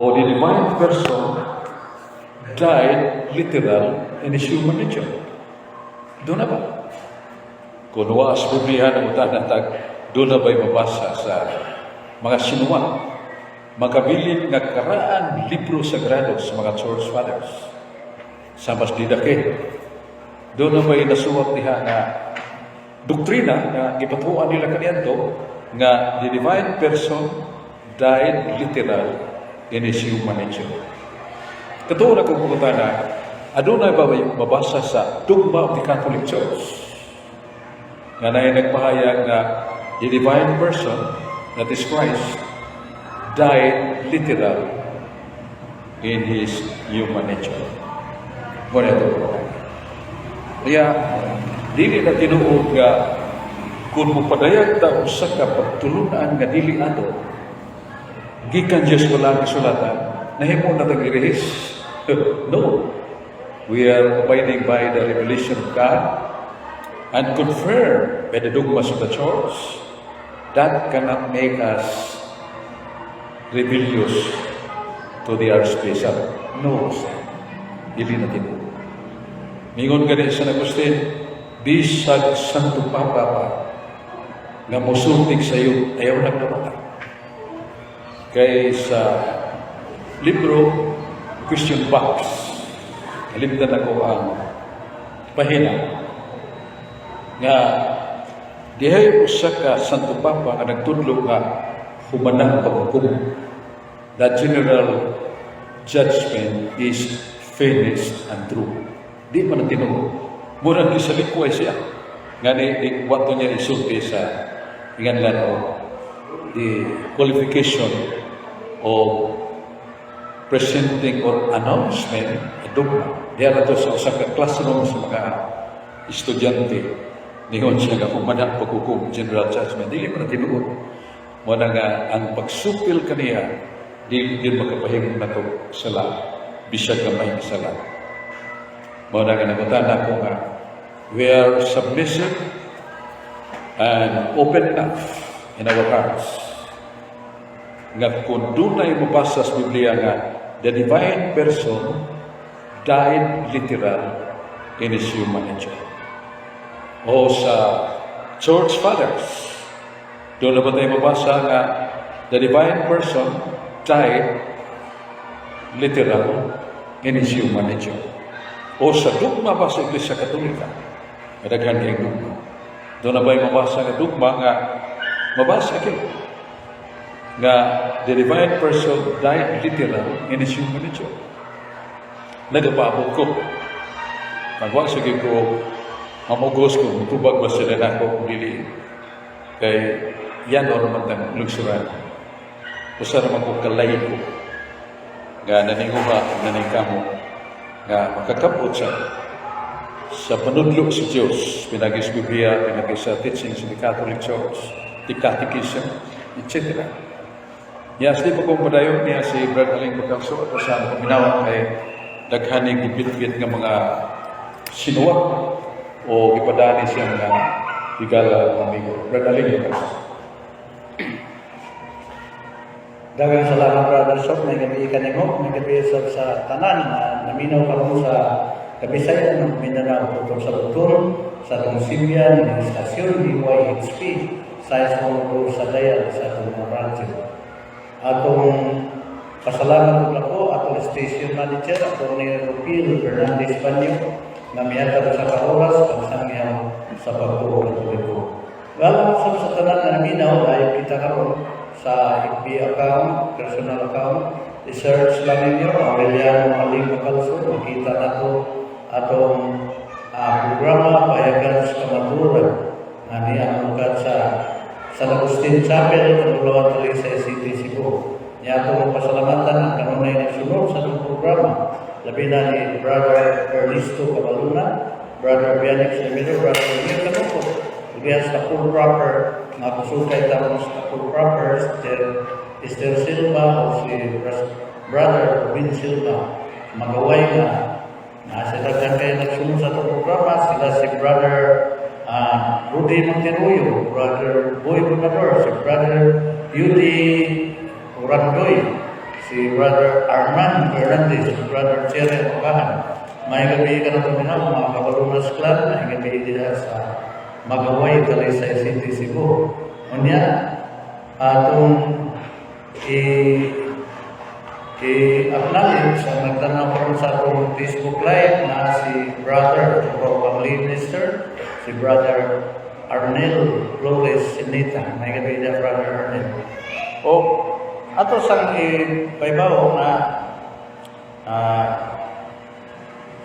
O the divine person died literal in his human nature. Duna ba? Kung wa sa Biblia ng tag, duna ba'y mabasa sa mga sinuwat, makabilin nga karaan libro sagrado sa mga church fathers sa mas Didache? Duna ba'y nasuwat diha nga doktrina nga gipatuan nila kaniadto nga the divine person died literal in his human nature? Katuo na kung pangutana, adunay ba mabasa sa dogma of the Catholic Church nga naay nagpahayag nga the divine person, that is Christ, died literal in his human nature? Mao na ito po. Kaya, dili na tinuod nga kung mopadayag ta usa ka pagtulunan nga dili ato, gikan Diyos, wala kasulatan, nahimo na tag erehis. No. We are abiding by the revelation of God and confirmed by the dogmas of the Church. That cannot make us rebellious to the Archbishop. No, sir. Dili na tinuod. Mingon gani San Agustin, bisag Santo Papa pa nga musultig sa iyo, ayaw nagdawata. Kay sa libro Question Box, nalimtan ako ang pahina, nga dihay usa ka Santo Papa nga nagtudlo nga human na paghukom. The general judgment is finished and true. Di man na tinuod. Murag gisalikway siya. Ngani, di wato niya isulti sa inganlan o the qualification of presenting or announcement a dogma. Diha na to sa usa ka classroom sa mga estudyante. Ningon siya nga human na paghukom, general judgment. Dili man na tinuod. Mao na nga ang pagsupil kaniya dili gyud makapahimo nato sala, bisag gamay nga sala. Mao na nga nangutana ko nga we are submissive and open enough in our hearts nga kung dunay mabasa sa Biblia nga the divine person died literal in his human nature. O sa Church Fathers, duna ba tayo mabasa nga the divine person died literal in his human nature? O sa dogma ba sa Iglesia Katolika? Madaghan kayong dogma. Duna ba'y mabasa nga dogma nga mabasa kayo nga the divine person died literal in his human nature? Nagapaabot ko. Magwa sige ko mamugos ko, mutubag ba sila nako kung dili. Kay yan o naman tang lugsuran. Usa naman ko kalayko nga naninguha naningkamo nga makakabot sa panudlo sa Diyos, pinagi sa Biblia, pinagi sa teachings of the Catholic Church, the Catechism, etc. Yes, di pa kong padayon niya si Brad Aling Bacalso at sa paminawa kay daghaning gibitbit nga mga sinuwat o gipadani siya mga higala amigo. Brad Aling Bacalso. Daghang salamat, Brother Sob, may gabi kanimo, may gabi sab sa tanan na naminaw karon sa Kabisayan ng Mindanao tutol sa Buton, sa atong Sibian, ng istasyon DYHP, sa 6 sa Dayal sa atong mga radyo. Atong pasalamat ug ako atong station manager, Atty. Rupil Fernandez Banyo, nga mihatag sa ka oras pagsangyaw sa pagtuo Katoliko. Well, sa tanan nga naminaw, live kita karon sa FB account, personal account. I-search lang ninyo, Aureliano Aling Bacalso, makita nato atong programa Pahayagan sa Kamatuoran nga niya ang sa San Agustin Chapel, Canulawan, Talisay City, Cebu. Niya atong pasalamatan ang kanunay nagsunod sa atong programa. Labi na ni Brother Ernesto Cabaluna, Brother Bianix Lemiro, Brother Emil Canuco, ug sa full proper, mga kusukay taon sa full proper, Esther, Esther Silva o si Brother Ruben Silva, magaway nga na sila daghan kayo nagsunod sa atong programa, sila si Brother Rudy Monteruyo, Brother Boy Bonador, si Brother Yudi Urandoy, Si Brother Armand Fernandez, si Brother Jerry Magahan. Maayong gabii kanatong minaw, mga Kabalunas Clan, maayong gabii diha sa Magaway, Talisay City, Cebu. Unya, atong i-acknowledge ang nagtanaw karon sa atong Facebook Live na si Brother o family minister, si Brother Arnel Flores Sinita. Maayong gabii na, Brother Arnel. O ato sang ipahibaw na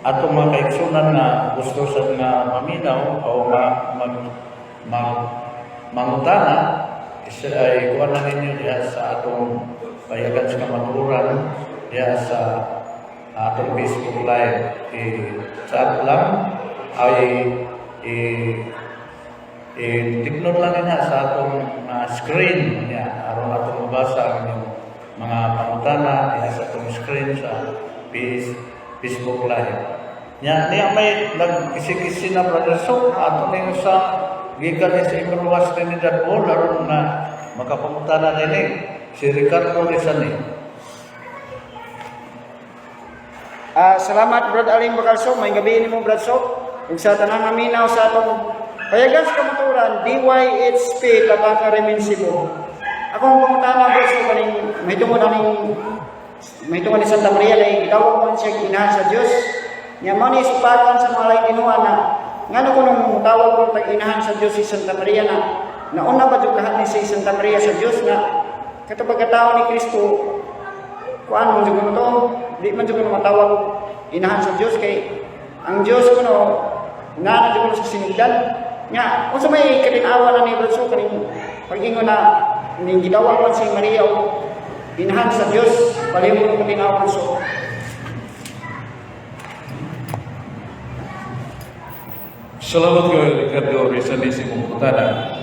atong mga kaigsunan nga gusto sa nga maminaw o ma, mag, mag, mangutana is, ay kuha na ninyo diha sa atong Payagan sa Kamatuoran diha sa atong Facebook Live. I-chat lang ay i-tignon lang niya sa atong screen niya aron atong mabasa ang inyong mga pangutana diha sa atong screen sa Facebook Live. Nya niya may nagkisi-kisi na, Brother So, ato ning sa gikan ni sa Imruas Trinidad Bohol aron na makapangutana nini si Ricardo Rizani. Salamat, Brad Aling Bacalso, maayong gabii nimo, Brad So. Ug sa tanang naminaw sa atong Payagan sa Kamatuoran, DYHP Tabaka Remen Cebu. Akong pangutana, Brad So, kaning mahitungod aning mahitungod ni Santa Maria kay gitawag man siya inahan sa Dios. Nya mao ni supakan sa mga laing tinuan na ngano kuno motawag kung tag inahan sa Dios si Santa Maria na nauna ba jud kaha ni si Santa Maria sa Dios na kato pagkatao ni Kristo, kuan mo jud to, di man jud kuno matawag inahan sa Dios kay ang Dios kuno naa na jud kuno sa sinugdan nga unsa may katinawa na ni Brad So kaning pag-ingon na ning gitawag man si Maria og inahan sa Dios? Palihog mo katinawa, Brad So. Salamat kay Ricardo Rizali sa imong pangutana.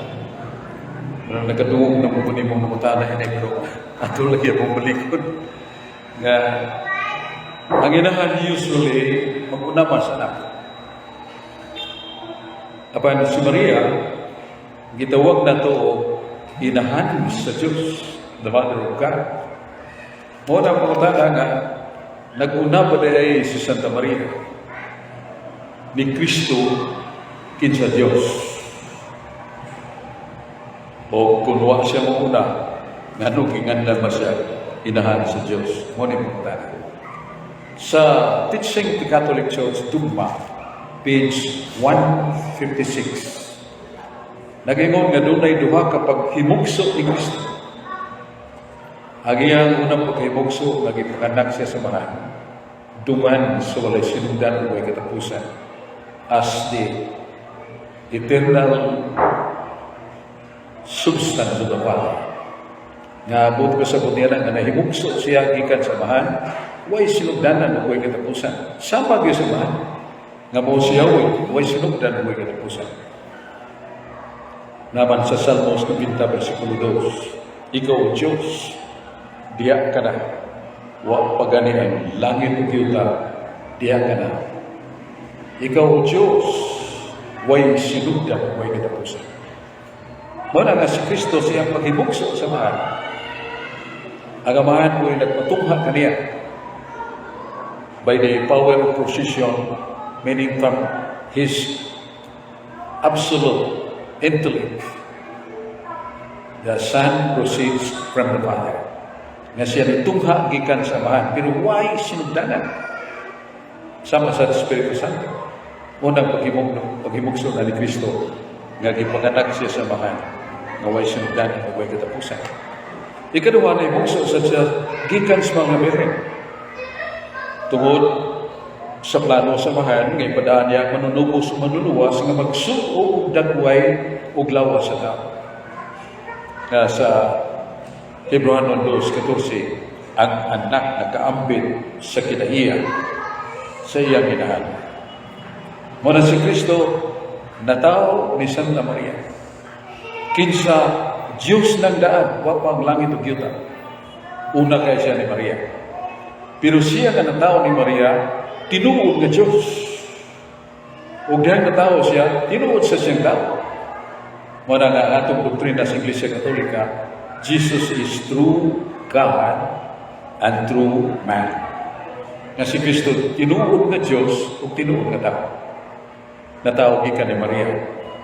Pero nagkadungog na mo ko nimong pangutana ini, pero ato lagi akong balikon. Nga ang inahan usually mag-una man sa anak. Apan si Maria gitawag na to og inahan sa Diyos, the Mother of God. Mao na ang pangutana nga nag-una pa diay si Santa Maria ni Kristo kinsa Dios? O kung wa siya mauna, ngano ginganlan ba siya inahan sa Dios? Mao ni pangutana. Sa Teaching the Catholic Church Dogma, page 156, nag-ingon nga dunay duha ka paghimugso ni Kristo. Ang iyang unang paghimugso, nagipanganak siya sa Amahan, dungan sa walay sinugdan o way katapusan, as the eternal substance of the Father. Nga buot pasabot niya nga nahimugso siya gikan sa Amahan, way sinugdanan o way katapusan. Sama gyud sa Amahan. Nga mao siya way sinugdan o way katapusan. Naman sa Salmos 90 versikulo 2, "Ikaw, Diyos, diha ka na. Wa pa gani ang langit ug yuta, diha ka na. Ikaw, Diyos, way sinugdan, way katapusan." Mao na nga si Kristo sa iyang paghimugso sa Amahan. Ang Amahan mo'y nagpatungha kaniya by the power of procession, meaning from His absolute intellect. The Son proceeds from the Father. Nga siya nitungha gikan sa Amahan. Pero way sinugdanan? Sama sa Espiritu Santo. Unang paghimugso na ni Kristo, nga gipanganak siya sa Amahan, nga way sinugdanan ug way katapusan. Ikaduha, nahimugso sa siya gikan sa mga birhen. Tungod sa plano sa Amahan, nga ipadaan niya ang manunubos o manluluwas nga magsuo og dagway og lawas sa tao. Nga sa Hebreohanon 2:14, ang anak nakaambit sa kinaiya sa iyang inahan. Mao na si Kristo natawo ni Santa Maria. Kinsa Diyos ng daan, wa pa ang langit ug yuta. Una kay siya ni Maria. Pero siya nga natawo ni Maria, tinuod nga Diyos. Ug dihang natawo siya, tinuod sa siyang tao. Mao na nga ang atong doktrina sa Iglesia Katolika, Jesus is true God and true man. Nga si Kristo tinuod nga Dios ug tinuod nga tao. Natawo gikan ni Maria.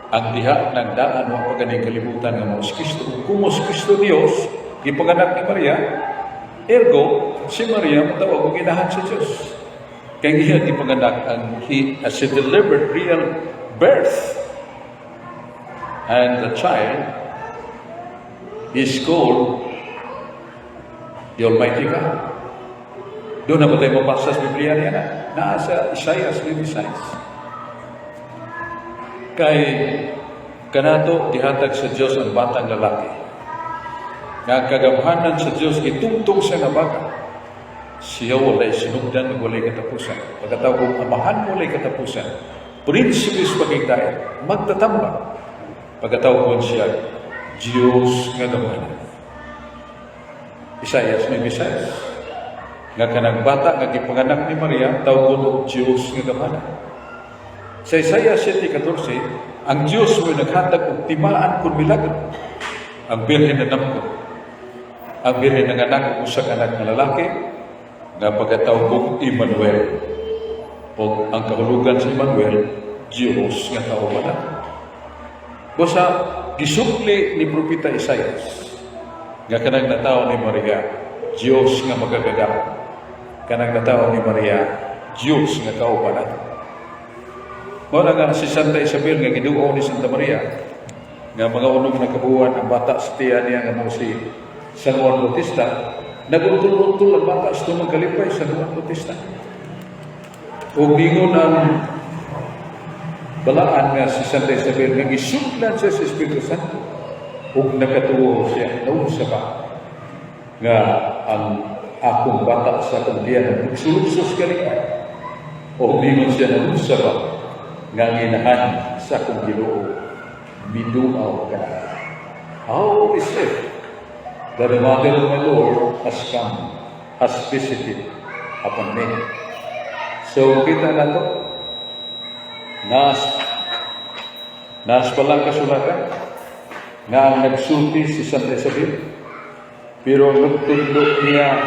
Ang diha ng daan wa pa ganing kalibutan nga mao si Kristo. Ug kung mo si Kristo Dios, gipanganak ni Maria, ergo si Maria matawag og inahan sa Dios. Kay iya gipanganak ang he as he delivered real birth. And the child is called the Almighty God. Duna ba tayo mabasa sa Biblia niya na? Naa sa Isaiah 26. Kay kanato gihatag sa Dios ang batang lalaki. Nga ang kagamhanan sa Dios gitungtong sa nga baga. Siya walay sinugdan ug walay katapusan. Pagkatawag og Amahan, walay katapusan. Prinsipe sa paghigdait, magtatambak. Pagkatawag siya, Diyos nga gamhanan. Isaiah 9. Nga kanang bata nga gipanganak ni Maria, tawgon og Diyos nga gamhanan. Sa Isaiah 7:14, ang Diyos mo naghatag og timaan kon milagro. Ang Birhen nanamkon. Ang Birhen nanganak og usa ka anak nga lalaki nga pagkatawag og Emmanuel. O ang kahulugan sa Emmanuel, Diyos nga kauban nato. Busa gisukli ni Propeta Isaias nga kanang natawo ni Maria, Diyos nga makagagahom. Kanang natawo ni Maria, Diyos nga kauban nato. Mao na nga si Santa Isabel nga giduaw ni Santa Maria nga mga unom na kabuwan ang bata sa tiyan niya nga mao si San Juan Bautista, naguntol-untol ang bata sa tumang kalipay San Juan Bautista. Ug ningon ang balaan nga si Santa Isabel nga gisudlan siya sa Espiritu Santo ug nakatuo siya, naunsa ba nga ang akong bata sa akong tiyan nagsuluksos kalipay? O ningon siya, naunsa ba nga ang inahan sa akong Ginoo miduaw ka? How is it that the mother of my Lord has come, has visited upon me? So, kita na to, nas palang kasulatan, nga ang nagsulti si Santa Isabel, pero ang nagtudlo niya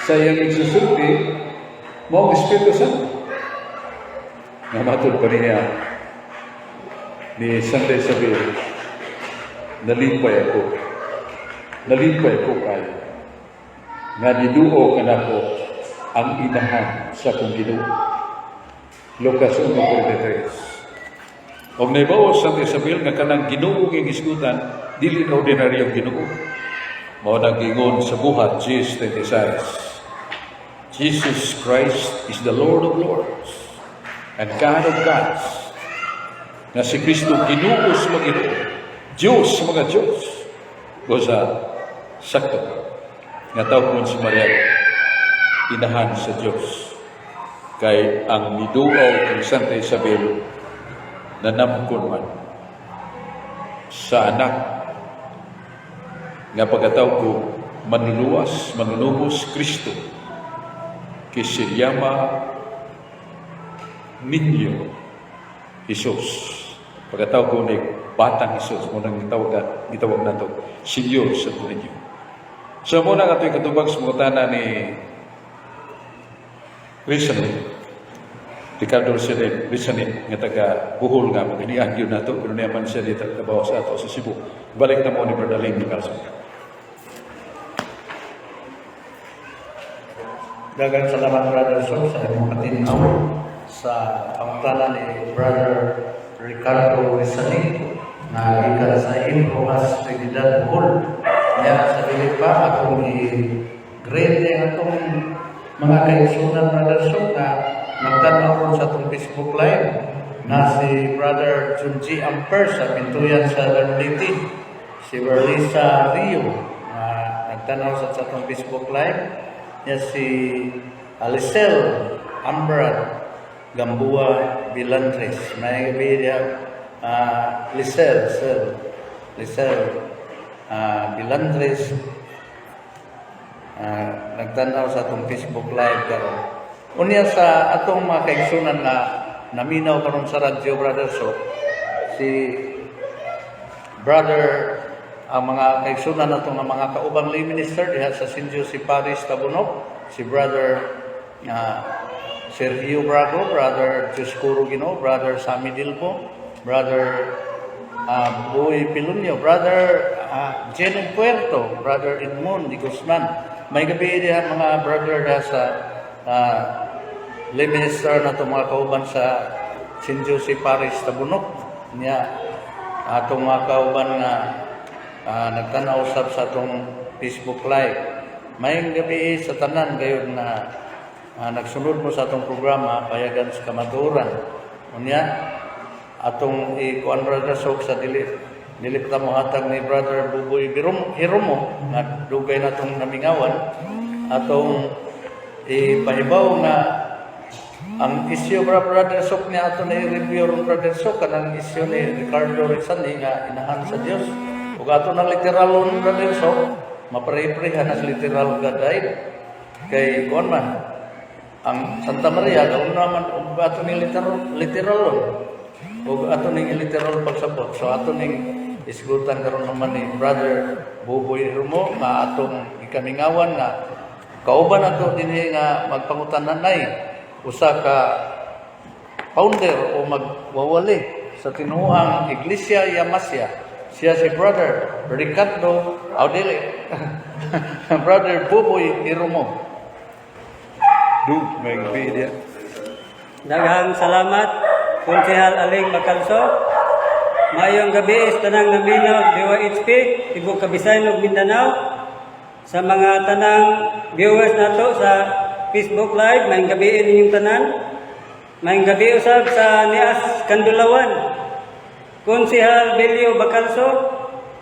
sa iyang igsusulti, mao ang Espiritu Santo. Nga matod pa niya ni Santa Isabel, "Nalipay ako. Nalipay ko kayo. Nga niduaw kanako ang inahan sa akong Ginoo." Lucas 1:43. Og nahibaw Santa Isabel nga kanang Ginoo nga gisgutan, dili na ordinaryong Ginoo. Mao nang giingon sa Buhat 10:26, "Jesus Christ is the Lord of Lords and God of Gods." Nga si Kristo Ginoo sa mga Ginoo, Diyos sa mga Diyos. Busa sakto nga tawgon si Maria inahan sa Diyos. Kay ang miduaw kang Santa Isabel nanamkon man sa anak nga pagkatawag ko manluluwas, manunubos, Kristo, que se llama Niño Jesus. Pagkatawag ko ni Batang Jesus, mao nang gitawag nato, Señor Santo Niño. So mao na ato'y katubag sa mga ni recently, Ricardo Rizani, nga taga Bohol nga maginian yun nato, pero niya man siya dito trabaho sa ato sa Cebu. Balik na mo ni Bernalyn Carlson. Daghang salamat, Brother Sob, sa imong katinaw sa pangutana ni Brother Ricardo Rizani na gikan sa Imrojas, Trinidad, Bohol. Nya sa dili pa akong i-greet ang atong mga kaigsunan, Brother Sob, na nagtan-aw ron sa atong Facebook Live na si Brother Junji Amper sa Pintuyan sa Leyte, si Berlisa Rio na nagtanaw sa atong Facebook Live, niya si Alicel Ambrat Gamboa Bilandres. May gabi niya, Lisel, Sel, Lisel Bilandres, nagtanaw sa atong Facebook Live karon. Unya sa atong mga kaigsunan na naminaw karon sa radyo, Brother So, si Brother Ang mga kaigsunan nato nga mga kaubang lay minister diha sa St. Joseph Parish, Tabunok, si Brother Sergio Brago, Brother Dioscuro Gino, Brother Sammy Dilbo, Brother Boy Pilunyo, Brother Jenon Puerto, Brother Edmond Di Guzman. Maayong gabii diha, mga brother, diha sa lay minister nato, mga kauban sa St. Joseph Parish, Tabunok. Niya atong mga kauban nga nagtanaw sab sa atong Facebook Live. Maayong gabii sa tanan gayon na nagsunod mo sa atong programa Payagan sa Kamatuoran. Unya atong ikuan, Brother Sok, sa dili dili pa ta mohatag ni Brother Buboy Birum, Hiromo nga dugay na atong namingawan, atong ipahibaw nga ang isyu bra, Brother Sok, niya ato na i-review ron, Brother Sok, kanang isyu ni Ricardo Rizani nga inahan sa Dios. Ug ato nang literalon, Brother Sok, mapare-pareha na sa literal God died kay kuan man ang Santa Maria gauna man ug ato ning literalon ug ato ning literal pagsabot. So ato ning isgutan karon naman ni Brother Buboy Rumo nga atong ikamingawan nga kauban ato dinhi nga magpangutananay, usa ka founder o magwawali sa tinuang Iglesia Yamasya. Siya si Brother Ricardo Audele, Brother Buboy Hiromo. Du, maayong gabii diha. Daghang salamat, Konsehal Aling Makalso. Maayong gabii sa tanang naminaw DYHP, tibuok Kabisayan ug Mindanao. Sa mga tanang viewers nato sa Facebook Live, maayong gabii ninyong tanan. Maayong gabii usab sa Nias Kandulawan. Konsehal Belio Bacalso,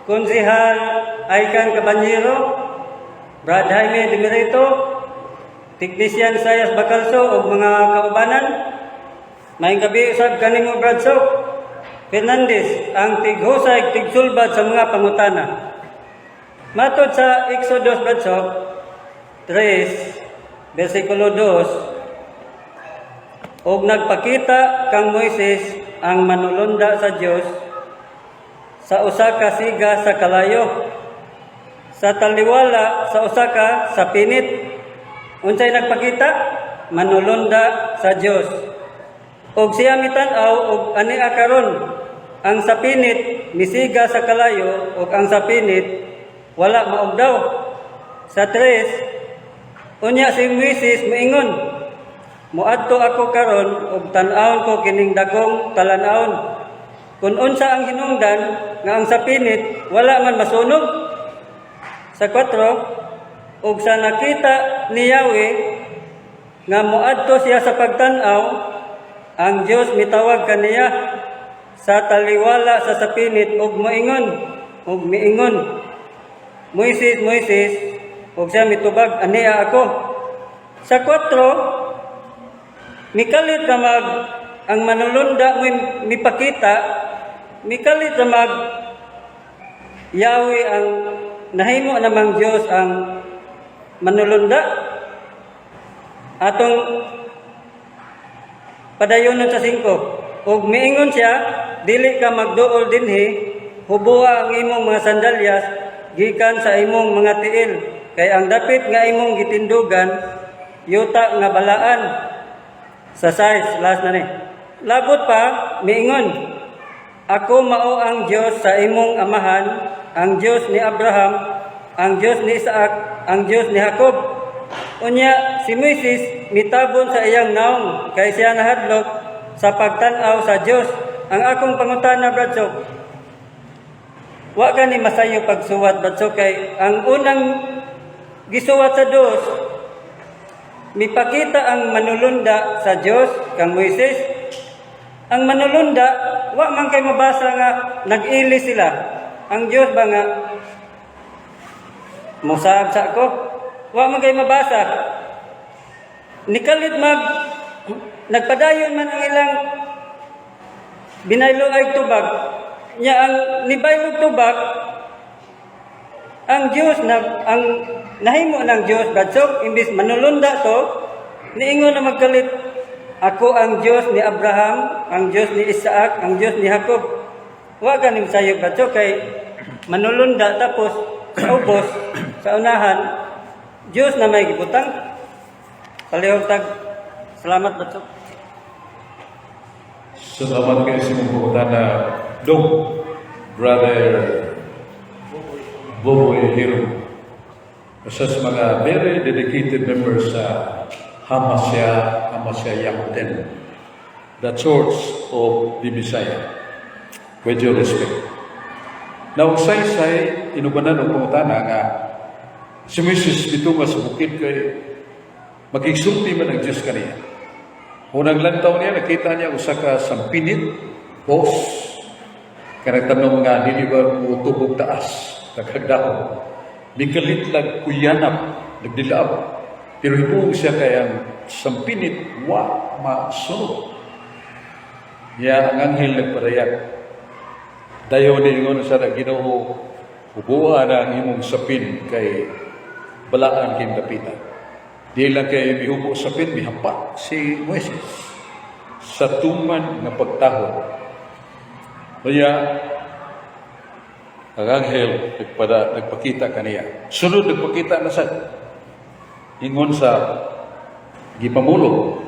Konsehal Aikan Caballero, Brad Jaime Demerito, Technician Sayas Bacalso ug mga kaubanan. Maayong gabii usab kanimo, Brad Sok Fernandez, ang tighusay tigsulbad sa mga pangutana. Matod sa Exodus, Brad Sok, 3 versikulo 2, ug nagpakita kang Moises ang manulunda sa Dios sa usa ka siga sa kalayo sa taliwala sa usa ka sapinit. Unsay nagpakita? Manulunda sa Dios. Og siya mitan-aw og ania karon, ang sapinit misiga sa kalayo ug ang sapinit wala maugdaw. Sa 3, unya si Moises moingon, "Muadto ako karon ug tan-awon ko kining dakong talan-awon kun unsa ang hinungdan nga ang sapinit wala man masunog." Sa 4, ug sa nakita ni Yahweh nga moadto siya sa pagtan-aw, ang Dios mitawag kaniya sa taliwala sa sapinit ug miingon, "Moises, Moises," ug siya mitubag, "Ania ako." Sa 4, mikalit na mag ang manulunda mo mipakita, mikalit na mag Yahweh ang nahimo namang Dios ang manulunda. Atong padayonon sa 5. Ug miingon siya, "Dili ka magduol dinhi, huboa ang imong mga sandalyas gikan sa imong mga tiil, kay ang dapit nga imong gitindugan yuta nga balaan." Sa 6, last na ni. Labot pa, miingon, "Ako mao ang Dios sa imong amahan, ang Dios ni Abraham, ang Dios ni Isaac, ang Dios ni Jacob." Unya si Moises mitabon sa iyang naong kay siya nahadlok sa pagtan-aw sa Dios. Ang akong pangutana, Brad Sok, wa gani masayo pagsuwat, Brad Sok, kay ang unang gisuwat sa 2, mipakita ang manulunda sa Dios kang Moises. Ang manulunda, wa man kay mabasa nga nag-ili sila. Ang Dios ba nga mosaab sa ako? Wa man kay mabasa. Nikalit mag nagpadayon man ang ilang binaylo ay tubag. Nya ang nibaylog tubag ang Dios na ang nahimo ng Dios, Brad Sok, imbis manulunda to, niingon na magkalit, "Ako ang Dios ni Abraham, ang Dios ni Isaac, ang Dios ni Jacob." Wa ganim sayo, Brad Sok, kay manulunda tapos sa ubos sa unahan Dios na may gibutang? Palihog tag salamat, Brad Sob. Salamat kayo sa imong pangutana, Dong, Brother Boboy Hero. Isa sa mga very dedicated members sa Hamasya, Hamasya Yahoden, the Church of the Messiah. With your respect. Now, saysay, inubanan og pangutana nga si Moises mitunga sa bukid kay makigsulti man ang Diyos kaniya. Unang lantaw niya, nakita niya usa ka sampinit, bos, kanang tanong nga, dili ba mo tubog taas, nagkagdahon. Mikalit lag kuyanap, nagdilaab. Pero hibuong siya kay ang sampinit, wa masunog. Ya, ang anghel nagpadayag. Dayon ningon sa Ginoo, "Huboa na ang imong sapin kay balaan kayong dapita." Di lang kay mihubo sapin, mihapa si Moises sa tuman nga pagtahod. Kaya, ang anghel nagpakita kaniya. Sunod nagpakita na sa ingon sa gipamulong.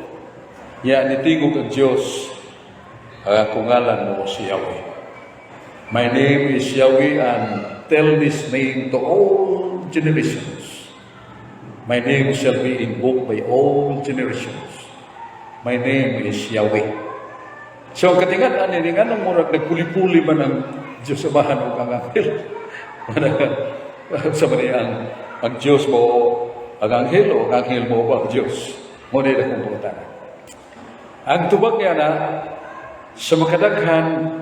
Ya nitingog ang Dios, "Ang akong ngalan mao si Yahweh. My name is Yahweh, and tell this name to all generations. My name shall be invoked by all generations. My name is Yahweh." So ang katingat ani ni nganong murag nagpuli-puli man ang Diyos Amahan ug ang anghel? Sa man ang Diyos mo ang anghel o ang anghel mo ba ang Diyos? Mao ni akong pangutana. Ang tubag niya na sa makadaghan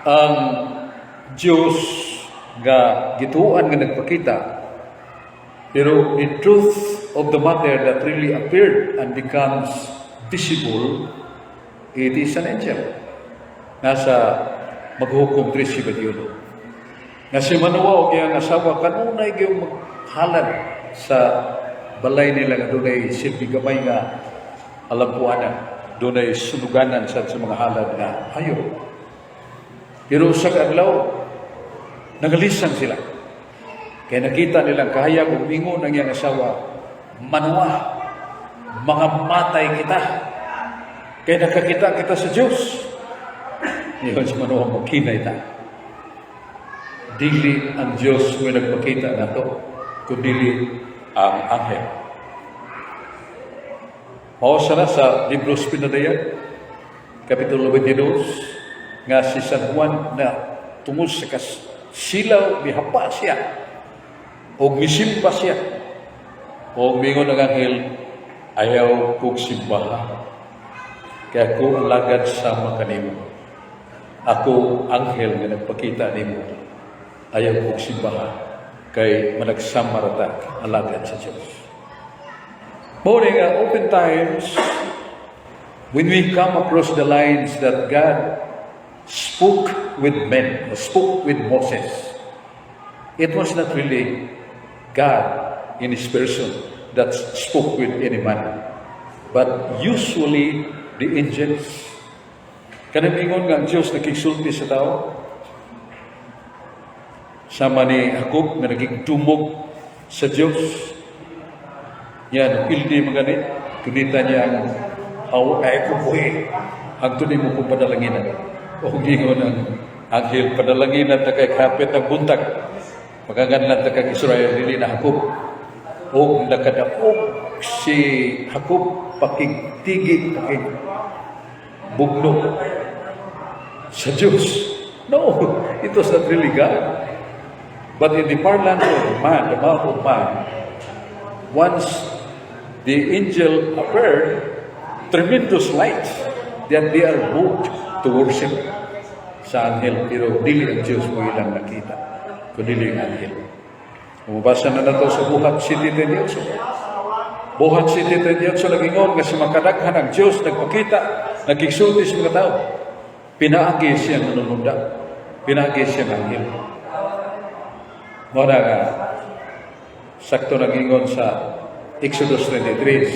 ang Diyos nga gituan nga nagpakita, pero the truth of the matter that really appeared and becomes visible, it is an angel. Nasa Maghukom 13:21 nga si Manoah og iyang asawa kanunay gyud maghalad sa balay nila nga dunay silbi gamay nga alampuanan, dunay sunuganan sa mga halad nga hayop. Pero sa kaadlaw nangalisan sila kay nakita nilang kahayag ug mingon ang iyang asawa, "Manoah, mga matay kita kay nakakita kita sa Dios." Ingon si Manoah, "Magkinay ta. Dili ang Dios mo nagpakita nato, kundi ang anghel." Mao sana sa Libros Pinadayag, Kapitulo 22, nga si San Juan na tungod sa kas silaw, mihapa siya, o misimba siya, o mingon ang anghel, "Ayaw kog simbaha, kay ako alagad sama kanimo. Ako anghel nga nagpakita nimo. Ayaw kog simbaha, kay managsama ra ta alagad sa Dios." Mao ni nga oftentimes when we come across the lines that God spoke with men, or spoke with Moses, it was not really God in His person that spoke with any man, but usually the angels. Kanang ingon nga ang Diyos nakigsulti sa tao, sama ni Jacob nga naging dumog sa Diyos. Yan, pildi magani, tunita niya ang aw ay ko buhi. Ang tunay mo kong padalanginan. O gingon ang anghel, "Padalanginan ta kay kapit ang buntag. Magaganlan ta kang Israel, dili na Jacob." O nakadaog si Jacob pakigtigi, pakig bugno sa Diyos. No, it was not really God. But in the parlance of man, the mouth of man, once the angel appeared, tremendous light that they are moved to worship sa anghel. Pero dili ang Diyos mo ilang nakita, kundi ang anghel. Mabasa na nato sa Buhat 7:28. Buhat 7:28 nagingon nga sa makadaghan ang Diyos nagpakita, nagigsulti sa mga tao. Pinaagi siya manununda. Pinaagi siya ng anghel. Mao na nga, sakto nagingon sa Exodus 23,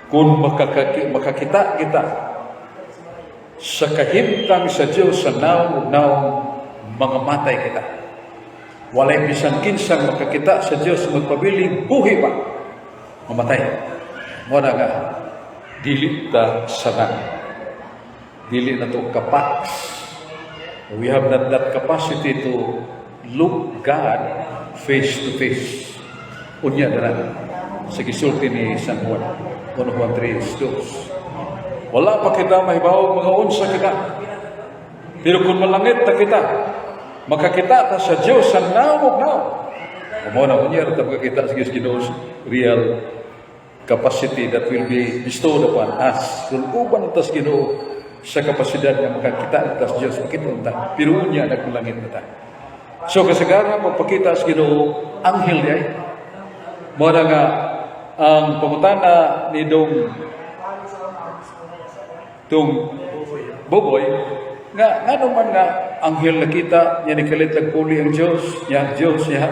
kung makakita kita sa kahimtang sa Diyos sa nawong ug nawong, Mga matay kita. Walay bisan kinsang makakita sa Dios magpabiling buhi pa. Mamatay. Mao na nga dili ta sanang. Dili na to kapas. We have not that capacity to look God face to face. Unya na lang. Sa gisulti ni San Juan. 1 Juan 3:2. Wala pa kita mahibaw mga unsa kita. Pero kung malangit ta kita, makakita ta sa Dios sa nawong ug nawong. Mao na unya ra ta makakita sa Dios Ginoo, real capacity that will be bestowed upon us. Kung uban ta sa Ginoo sa kapasidad nga makakita ta sa Dios, makita ta. Pero unya nagmalangit na ta. So kasagaran magpakita sa Ginoo, anghel diay. Mao na nga ang pangutana ni dong tung Boboy nga ngano man nga anghel nakita niya, ni kalit puli ang Dios niya, ang Dios niya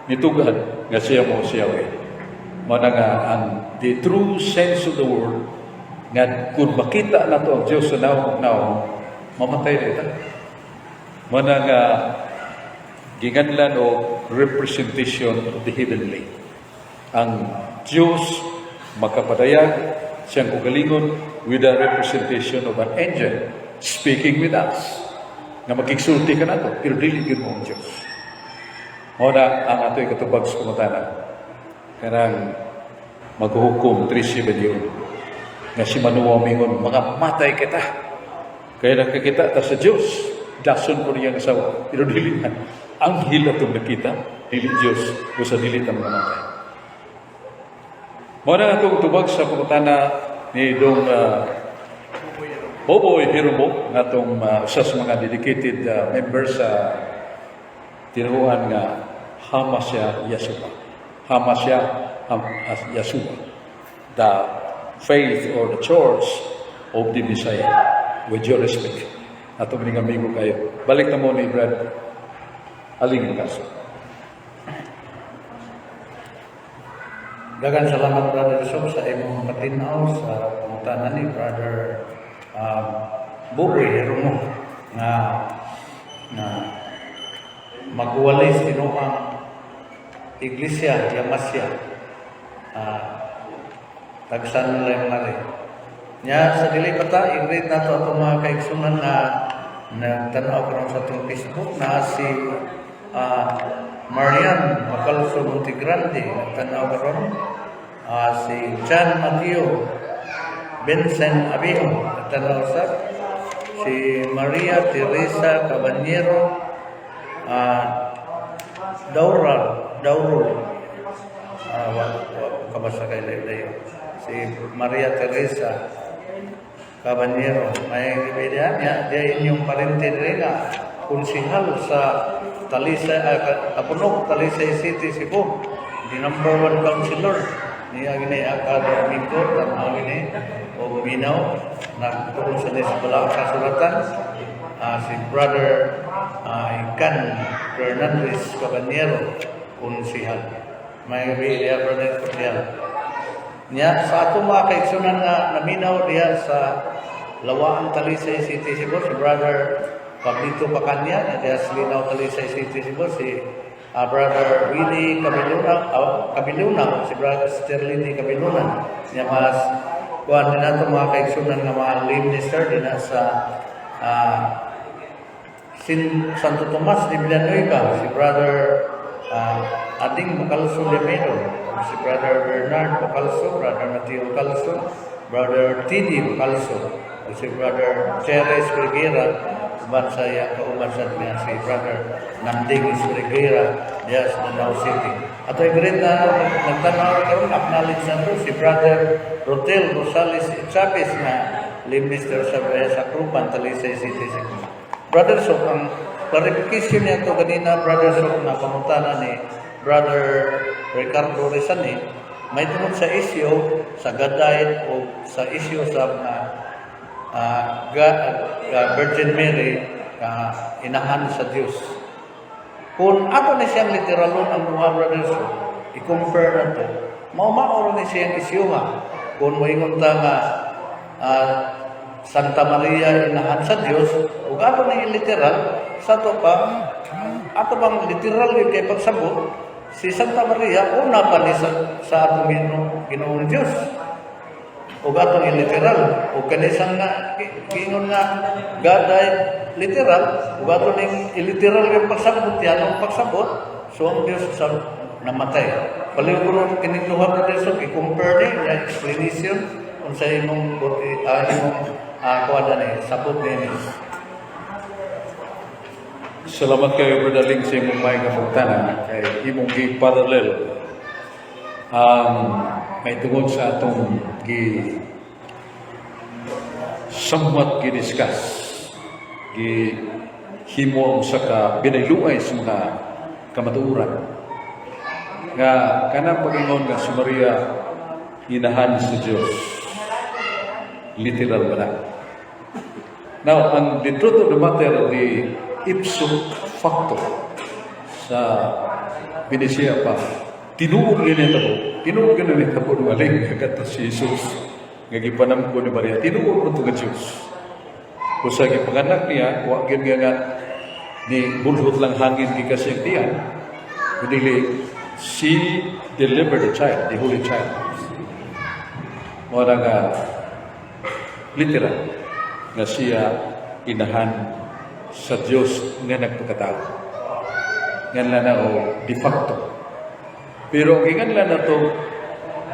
nitugad nga siya mo siya we. Mao na nga ang the true sense of the word nga kung makita nato ang Dios sa nawong nawong, mamatay na ita. Mao na nga ginganlan og representation of the heavenly. Ang Diyos makapadayag siyang kaugalingon with the representation of an angel speaking with us. Nga makigsulti ka nato, pero dili yun mo ang Diyos. Mao na ang ato'y katubag sa pangutana. Kanang maghuhukom 3 yun. Nga si Manoah mingon, "Mga matay kita. Kaya nakakita ta sa Diyos." Dason ko niyang asawa. Pero dili man. Anghel atong nakita, dili Diyos, busa dili ta mga matay. Mao na atong tubag sa pangutana ni Dong Boboy Hiromo, nga atong usa sa mga dedicated members sa tinuohan nga Hamasya Yasua. Hamasya Yasua. The faith or the church of the Messiah. With your respect. Ato maning amigo kayo. Balik na mo ni Brad Aling Kaso. Daghang salamat, Brother Sob, sa imong patinaw sa pangutana ni Brother Buboy Heromo nga nga magwalis tinuang Iglesia Yamasya tagsan nila yung mali. Nya sa dili pa ta, i-greet nato atong mga kaigsunan nga nagtanaw karon sa atong Facebook na si Marian Bacalso Montegrande nagtanaw karon, si Chan Mateo Vincent Abiho nagtanaw sa si Maria Teresa Caballero Daural Daurol, wa ko kabasa kay layo. Si Maria Teresa Caballero may gibiya niya diya inyong parente diri nga konsihal sa Talisay, Apunok, Talisay City, Cebu, the number one councilor niya gini kada Domingo tanaw gini o minaw nagtuon sa sa Balaang Kasulatan, si Brother Ikan Fernandez Caballero, konsihal. May gabi diya, brother konsihal. Niya sa ato mga kaigsunan nga naminaw diya sa Lawaan, Talisay City, Cebu, si Brother Pablito Pacanya diya sa Linaw, Talisay City, Cebu, si Brother Willie Cabiluna, Cabiluna, si Brother Sterlini Cabiluna. Niya mas kuan din nato mga kaigsunan nga mga lay minister din sa Santo Tomas de Villanueva, si Brother Ading Bacalso Lemedo, si Brother Bernard Bacalso, Brother Mateo Bacalso, Brother Tini Bacalso, si Brother Teres Briguera, uban sa iya kauban sa niya si Brother Nanding Briguera diya sa Davao City. Ato i-greet na nagtanaw karon, acknowledge na to si Brother Rotel Rosales Chavez nga lay minister sa Krupan, Talisay City, Cebu. Brother Sok, ang clarification niya to ganina, Brother Sok, na pangutana ni Brother Ricardo Rizani, may tungod sa issue sa Godhead o sa issue sa mga Virgin Mary inahan sa Dios. Kung ato ni siyang literalon ang mga, Brother Sok, i-compare na to, mao-mao ni siyang issue ha. Kung moingon ta nga Santa Maria inahan sa Dios ug ato ning literal sa ato pa, ato bang literal yun kay pagsabot si Santa Maria una pa ni sa atong Ginoong Dios ug atong literal ug kanisang nga giingon nga God died literal ug ato ning iliteral yung pagsabot yan ang pagsabot, so ang Dios sa namatay. Baliw ko ron kining duha, Brother Sob, i-compare ni nga explanation unsa imong buti, imong kuan ani sabot nini. Salamat kayo, Brother Ling, sa imong may pangutana kay imong gi-parallel ang may tungod sa atong gi somewhat gi-discuss, gi himo ang usa ka binayluay sa mga kamatuoran nga kanang pag-ingon nga si Maria inahan sa Dios, literal ba na? Now, ang the truth of the matter, the ipso facto sa Binisiya pa, tinuod gyud nito, tinuod gyud nito nga ling nga si Jesus nga gipanamko ni Maria, tinuod mo nga Diyos. Kung sa gipanganak niya, wa gyud nga nga ni bulhot lang hangin gikan sa iyang tiyan, kundi she delivered the child, the holy child. Mao na nga literal nga siya inahan sa Dios nga nagpakatao. Ngan na o de facto. Pero ang ingan lang na to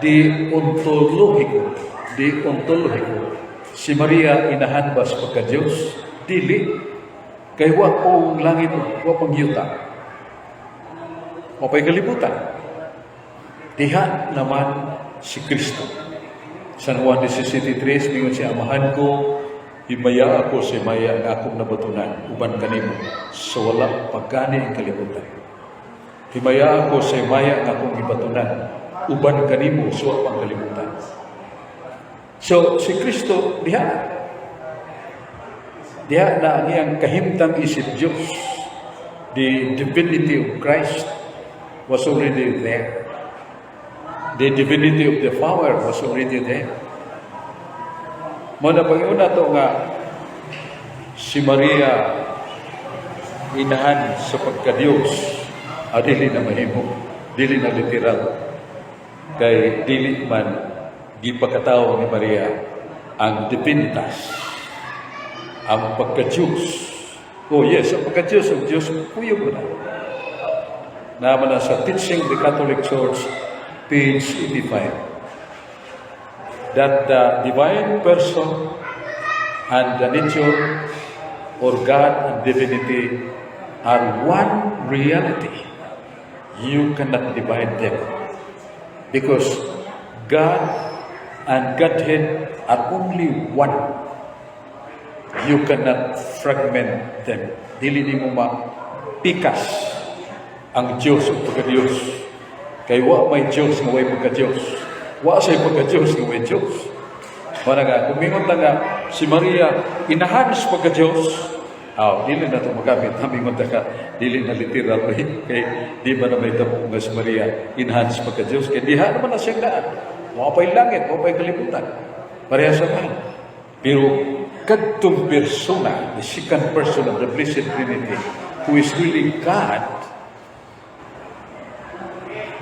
di ontologiko, di ontologiko. Si Maria inahan ba sa pagka-Diyos? Dili. Kay wa pong langit, wa pang yuta. Wa pa'y kalibutan. Diha naman si Kristo. San Juan 17.3, mingon si Amahan ko, himaya ako sa himaya nga akong nabatunan, uban kanimo, sa wala pagani ang kalibutan. Himaya ako sa himaya nga akong gibatunan, uban kanimo sa wala pang kalibutan. So, si Kristo, diha. Diha na ang iyang kahimtang isip Diyos. The divinity of Christ was already there. The divinity of the Father was already there. Mao na pag to nga si Maria inahan sa pagka-Diyos, dili na mahimo, dili na literal. Kay dili man gipakatao ni Maria ang divinitas, ang pagka-Diyos. Oh yes, ang pagka-Diyos, ang Diyos, kuyog mo na. Naman na sa Teaching the Catholic Church, page 85. That the divine person and the nature or God and divinity are one reality. You cannot divide them. Because God and Godhead are only one. You cannot fragment them. Dili nimo mapikas ang Diyos o pagka-Diyos. Kay wa may Diyos nga way pagka-Diyos. Wa say pagka-Diyos nga way Diyos. Wala nga, kung mingon ta nga, si Maria, inahan sa pagka-Diyos, aw, dili na ito magamit. Mingon ta ka, dili na literal. Kay di ba na may tamo nga si Maria, inahan sa pagka-Diyos. Kay diha naman na siyang daan. Wa pa'y langit, wa pa'y kalibutan. Pareha sa man. Pero kadtong persona, the second person of the Blessed Trinity, who is really God,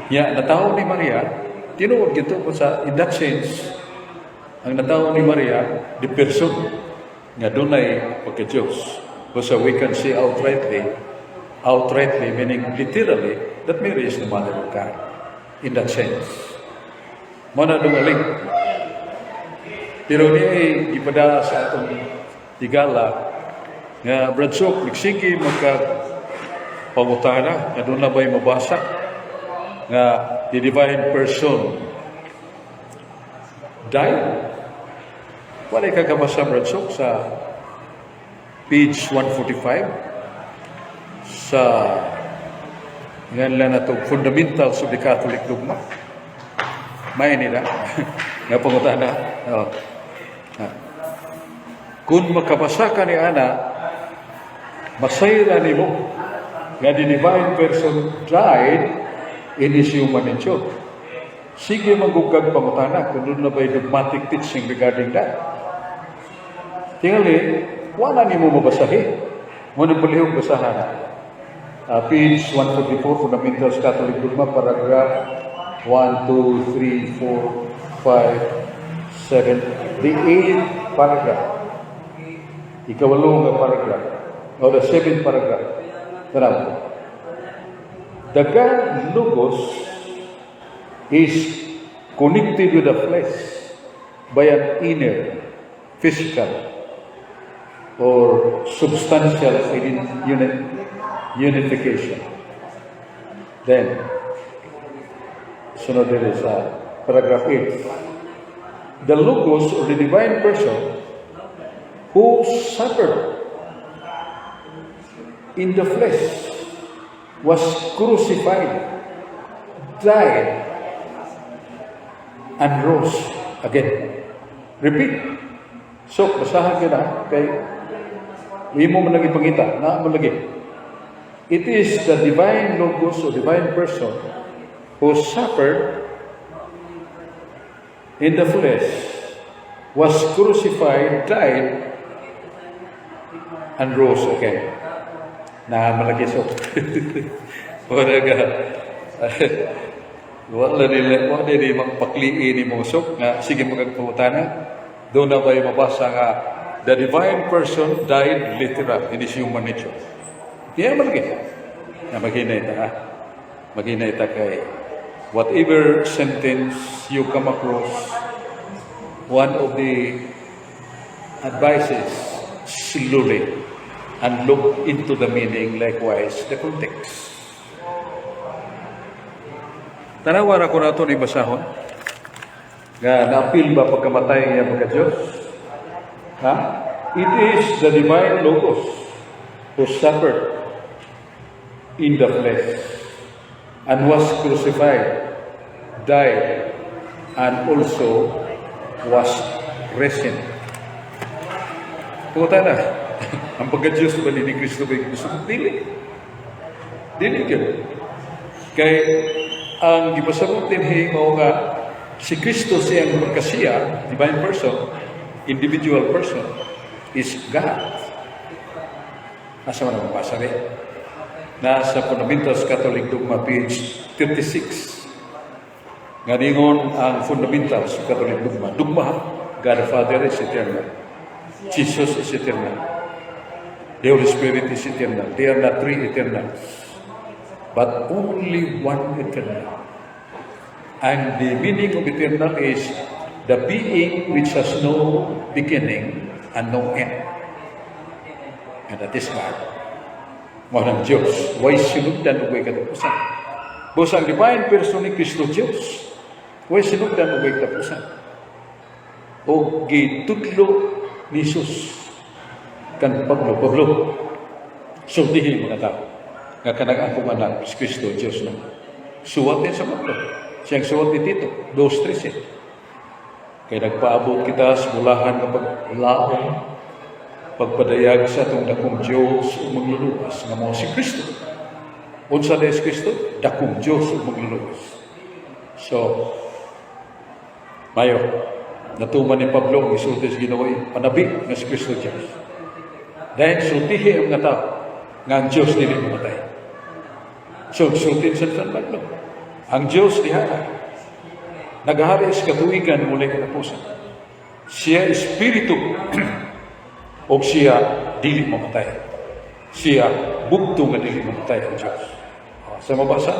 ya, natawo ni Maria, tinuod gito ko sa, in that sense, ang natawo ni Maria, the person, nga dunay pagka-Diyos. Basta we can say outrightly, outrightly meaning literally, that Mary is the mother of God. In that sense. Mao na dungaling. Pero niya ay ipada sa atong higala nga Brad Sok, nagsige magka pangutana nga doon na ba'y mabasa nga the divine person died. Wala ka kabasa, Brad Sok, sa page 145 sa ngan lang na to Fundamentals of the Catholic Dogma. May nila nga pangutana. Oh. Ah. Kung makabasa ka ni ana, masayra nimo nga the divine person died in his human nature. Sige manggugag pangutana kung doon na ba'y dogmatic teaching regarding that. Tingali, wala nimo mabasahi. Mao nang palihog basahan. Page 144, Fundamentals Catholic Dogma, paragraph 1, 2, 3, 4, 5, 7, the eighth paragraph. Ikawalo nga paragraph. Or the seventh paragraph. Tanaw. The God Logos is connected with the flesh by an inner, physical, or substantial unification. Then, sunod diri sa paragraph 8. The Logos or the divine person who suffered in the flesh was crucified, died, and rose again. Repeat. So, basahan ka na kay imo man lagi pangita, na mo lagi. It is the divine Logos or divine person who suffered in the flesh, was crucified, died, and rose again. Na malagi so. Wala ka. Wala nila, wala nila magpakliin ni Mosok nga sige magpangutana. Doon na ba yung mabasa nga the divine person died literal in his human nature. Diya malagi. Na maghinay ta ha. Maghinay ta kay whatever sentence you come across, one of the advices, slowly and look into the meaning, likewise the context. Tanawa ra ko nato ni basahon. Nga naapil ba pagkamatay niya pagka Diyos? Ha? It is the divine Logos who suffered in the flesh and was crucified, died, and also was risen. Puta na, ang pagka-Diyos ba ni Kristo ba yung gusto? Dili. Dili yun. Kay ang gipasabot dinhi mao nga si Kristo siyang pagkasiya, divine person, individual person, is God. Asa man ang mabasa rin? Nasa Fundamentals Catholic Dogma, page 36. Nga ningon ang Fundamentals Catholic Dogma. Dogma, God the Father is eternal. Jesus is eternal. The Holy Spirit is eternal. They are not three eternals, but only one eternal. And the meaning of eternal is the being which has no beginning and no end. And that is God. Mao ng Diyos. Way sinugdan ug way katapusan. Busa ang divine person ni Kristo Diyos. Way sinugdan ug way katapusan. O gitudlo ni Jesus kan Pablo, "Pablo, sultihi mga tao nga kanang akong anak, si Kristo, Diyos na." Suwat din sa Pablo. Siyang suwat ni Tito, 2.13. Kay nagpaabot kita sa bulahan nga paglaom, pagpadayag sa atong dakong Diyos ug magluluwas nga mao si Kristo. Unsa na si Kristo? Dakong Diyos ug magluluwas. So, mayo, natuman ni Pablo ang gisulti sa Ginoo, panabi nga si Kristo Diyos. Dahil sultihi ang mga tao nga ang Diyos dili mamatay. So, sultin sa San Pablo. Ang Diyos diha nagahari sa katuigan walay katapusan. Siya espiritu o siya dili mamatay. Siya bugto nga dili mamatay ang Diyos. Ah, sa mabasa,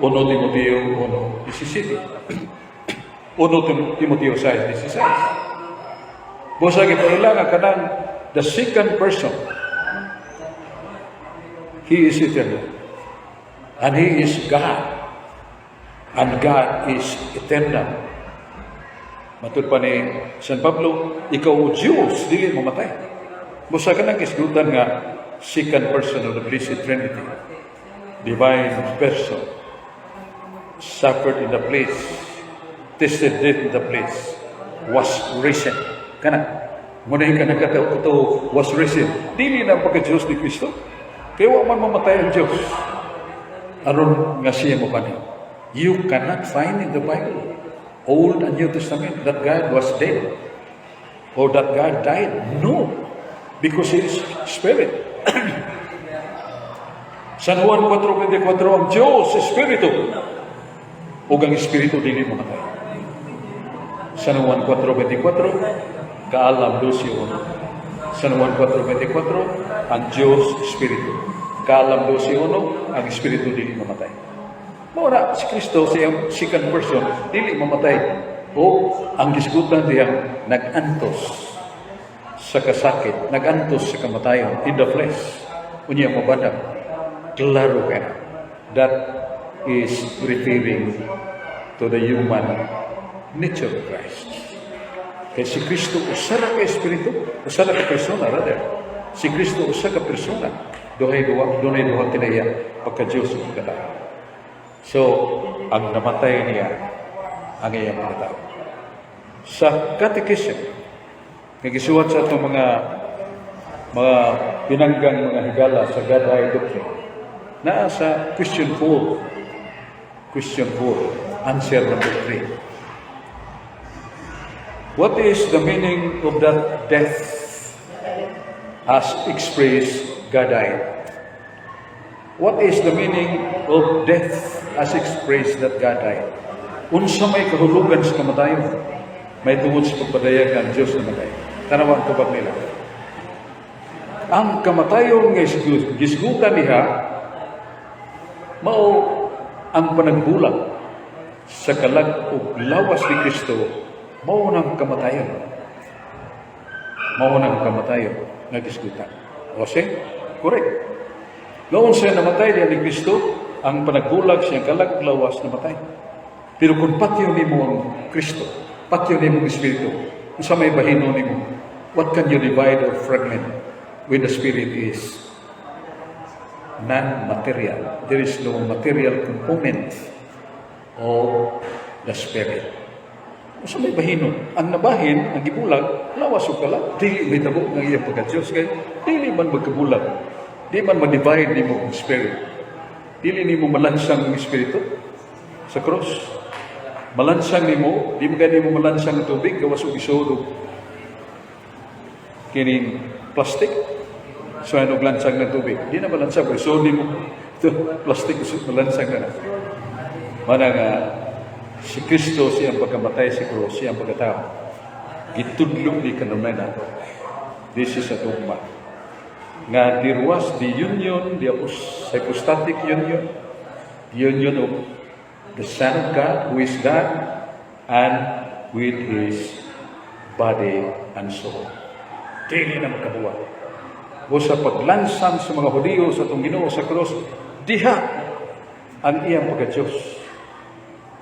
1 Timoteo 1:17. 1 Timoteo 6:16. Busa gipaila nga kanang the second person, He is eternal. And He is God. And God is eternal. Matud pa ni San Pablo, ikaw o Diyos, dili mamatay. Busa ka nang isgutan nga second person of the Blessed Trinity, divine person, suffered in the place, tasted death in the place, was risen. Kana, muna ka nagkataw was risen. Dili na ang pagka-Diyos ni Kristo. Kaya wa man mamatay ang Diyos. Aron nga siya mo kani. You cannot find in the Bible, Old and New Testament, that God was dead or that God died. No. Because He is Spirit. San Juan 4:24, ang Diyos, Espiritu. Ug ang Espiritu dili mamatay. San Juan 4:24, Kaalam 12:1. San Juan 4:24, ang Diyos, Espiritu. Kaalam 12:1, ang Espiritu dili mamatay. Mao ra, si Kristo, siyang second person, dili mamatay. O ang gisgutan diyang nag-antos sa kasakit, nag-antos sa kamatayon in the flesh. Unya mabanag. Klaro ka na. That is referring to the human nature of Christ. Kay si Kristo usa ra ka espiritu, usa ra ka persona rather. Si Kristo usa ka persona. Duhay duha, dunay duha kinaiya, pagka Diyos ug pagkatao. So, ang namatay niya ang iyang pagkatao. Sa Catechism, nga gisuwat sa atong mga pinanggang mga higala sa Godhead Doctrine, naa sa question 4, question 4, answer number 3. What is the meaning of that death as expressed God died? What is the meaning of death as expressed that God died? Unsa may kahulugan sa kamatayon? May tungod sa pagpadayag ang Diyos namatay. Tanawa ang tubag nila. Ang kamatayon nga gisgutan niya mao ang panagbulag sa kalag ug lawas ni Kristo, mao nang kamatayon. Mao nang kamatayon nga gisgutan. O see? Correct. Noon siya namatay diya ni Kristo, ang panagbulag siyang kalag ug lawas namatay. Pero kung patyon nimo ang Kristo, patyon nimo ang Espiritu, unsa may bahino nimo? What can you divide or fragment when the Spirit is non-material? There is no material component of the Spirit. Unsa may bahino? Ang nabahin, ang gibulag, lawas ug kalag. Dili may tabo ng iyang pagka-Diyos. Kay dili man magkabulag. Di man ma-divide nimo ang Spirit. Dili nimo malansang ang Espiritu sa cross. Malansang nimo, di mo gani mo malansang ang tubig, gawas og isuod og kining plastic. So ano lansang ng tubig? Di na malansang, pero isuod nimo ito, plastic, malansang na na. Mana nga, si Kristo siyang pagkamatay sa cross, siyang pagkatao. Gitudlo ni kanunay nato. This is a dogma. Nga there was the union, the hypostatic union, the union of the Son of God, who is God, and with His body and soul. Dili na magkabuwag. O sa paglansang sa mga Hudiyo sa atong Ginoo sa cross, diha ang iyang pagka-Diyos.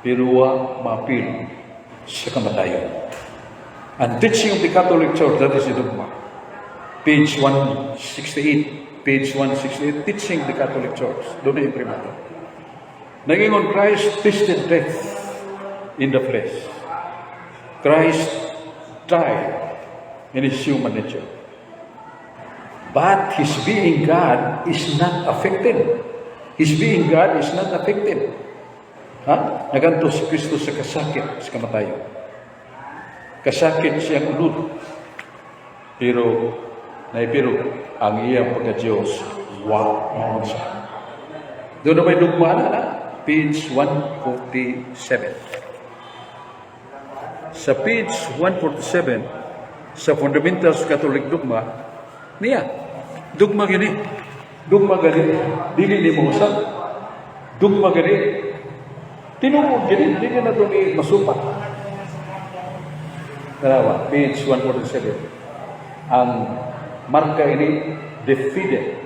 Pero wa maapil sa kamatayon. Ang teaching of the Catholic Church, that is the dogma. Page 168, page 168, teaching the Catholic Church. Doon na imprimatur. Nangingon, Christ tasted death in the flesh. Christ died in His human nature. But His being God is not affected. His being God is not affected. Ha? Nagantos si Kristo sa kasakit sa kamatayon. Kasakit siyang unod. Pero, naipiro, ang iyang pagka-Diyos, wa maunsa. Doon na may dugma na, na, page 147. Sa page 147, sa Fundamentals Catholic Dogma, niya, dugma gini. Dugma gani, dili ni mo usab. Dugma gani, tinuod gani, dili na ito ni masupat. Tanawa, page 147. Ang marka ini, De Fide.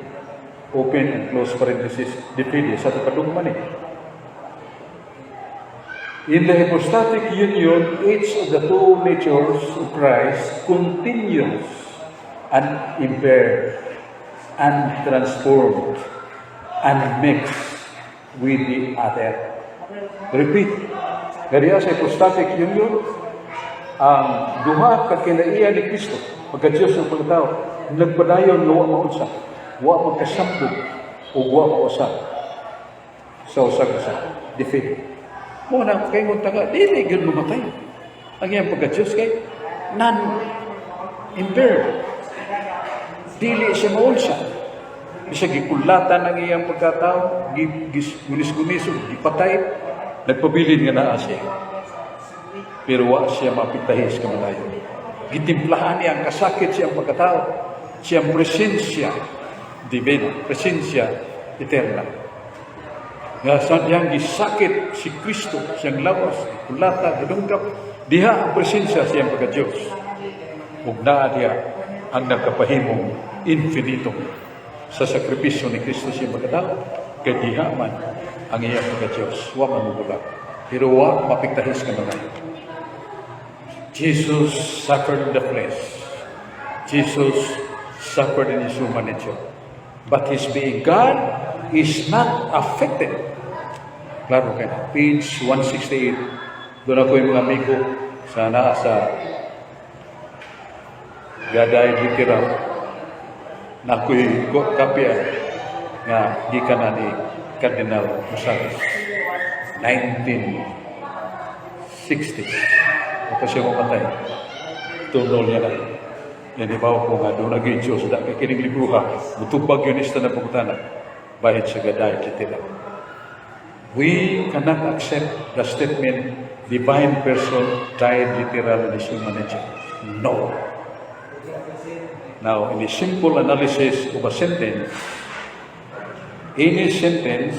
Open and close parenthesis, De Fide. Sa ito padugma ni. In the hypostatic union, each of the two natures of Christ continues unimpaired, untransformed, and mixed with the other. Repeat. Kaya sa hypostatic union, ang duha ka kinaiya ni Kristo, pagka Diyos ng pagkatao, nagpadayon nga wa maunsa, wa magkasambog, ug wa mausab sa usag usa. De Fide. Mo na kay ngon taga dili gyud mamatay. Ang iyang pagka Diyos kay non impaired. Dili siya maunsa. Bisag gikulatan ang iyang pagkatao, gunis-gunis, gipatay, nagpabilin nga naa siya. Pero wa siya mapitahi sa kamatayon. Gitimplahan niya ang kasakit siyang pagkatao, siyang presensya divina, presensya eterna. Nga sa diyang gisakit si Kristo, siyang lawas, kulata, gidungkap, diha ang presensya siyang pagka-Diyos. Ug naa diha ang nagkapahimong infinito sa sakripisyo ni Kristo siyang pagkatao, kay diha man ang iyang pagka-Diyos. Wa man mubulag. Pero wa mapiktahi sa kamatayon. Jesus suffered in the flesh. Jesus suffered in his human nature. But his being God is not affected. Klaro kay na. Page 168. Doon ako yung mga amigo sa naa sa God died literal na ako'y kopya nga gikan na ni Cardinal Rosales. 1960. Ako siya mamatay. Tunol niya na. Yan ibaw ko nga doon naging Diyos da kay kining libruha. Mutubag yun ista na pangutana. Bahid sa God died literal. We cannot accept the statement divine person died literal in his human nature. No. Now, in a simple analysis of a sentence, any sentence,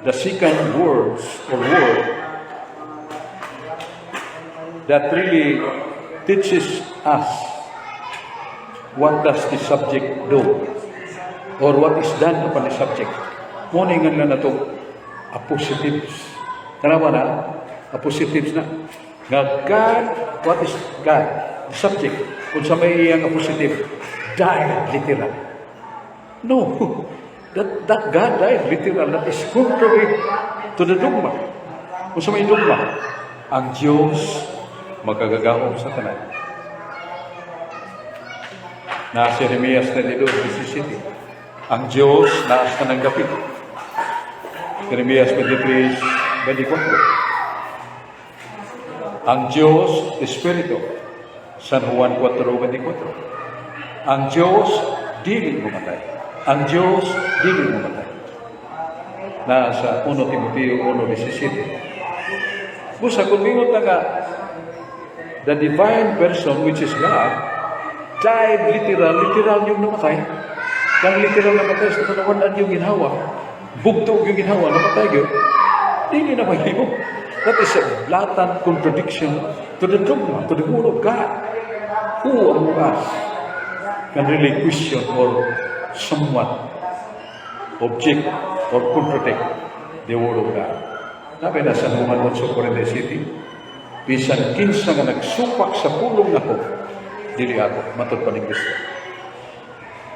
the second words or word that really teaches us what does the subject do or what is done upon the subject. Muna nga lang na ito, appositives. Tanawa na, appositives na. Nga God, what is God? The subject. Kung sa may iyang appositive, died literal. No. That God died literal. That is contrary to the dogma. Kung sa may dogma, ang Diyos magkagagahom sa tanan. Na si Jeremias 22:17. Ang Diyos naa sa tanang dapit. Jeremias 23:24. Ang Diyos, Espiritu. San Juan 4:24. Ang Diyos, dili mamatay. Ang Diyos, dili mamatay. Na sa 1 Timoteo 1:17. Busa, kung mingon ta nga, the divine person, which is God, died literal, literal yung namatay. Kang literal namatay sa tanawan yung ginhawa. Bugtog yung ginhawa, namatay yun. Dili na mahimo. That is a blatant contradiction to the dogma, to the word of God. Who among us can really question or somewhat object or contradict the word of God? Nabi na sa Roman 8:47, bisan kinsa nga nagsupak sa pulong nako, dili ako, matod pa ni Kristo.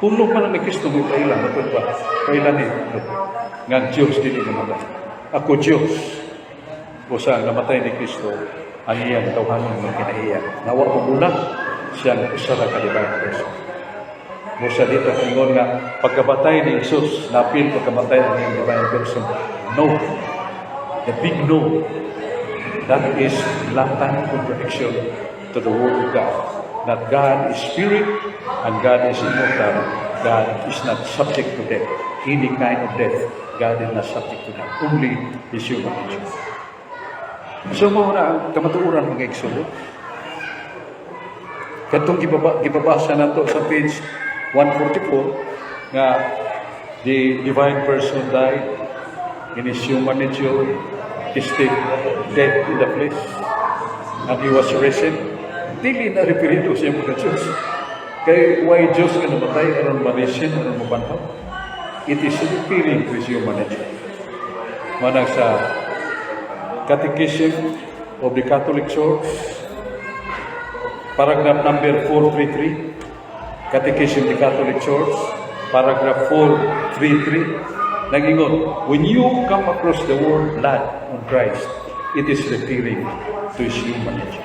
Pulong man ni Kristo mo paila, matod pa, paila ni, nga ang Diyos dili namatay. Ako Diyos, o sa namatay ni Kristo, ang iyang tawhanon ng kinaiya. Nawa ko bulag, siyang usa ra ka divine person. Busa dito ingon nga pagkabatay ni Jesus, napil pagkamatay ang iyang divine person. No. The big no. That is blatant contradiction to the word of God. That God is spirit and God is immortal. God is not subject to death. Any kind of death, God is not subject to that. Only His human nature. So mao na ang kamatuoran, mga igsoon. Katong gibabasa nato sa page 144 nga the divine person died in his human nature, tasted death in the flesh, and he was risen. Dili na referido sa iyang pagka-Diyos. Kay why Diyos nga namatay aron ma-risen, aron mabanhaw? It is referring to his human nature. Manang sa Catechism of the Catholic Church, paragraph number 433, Catechism of the Catholic Church, paragraph 433, nagingon, "When you come across the word blood on Christ, it is referring to His human nature."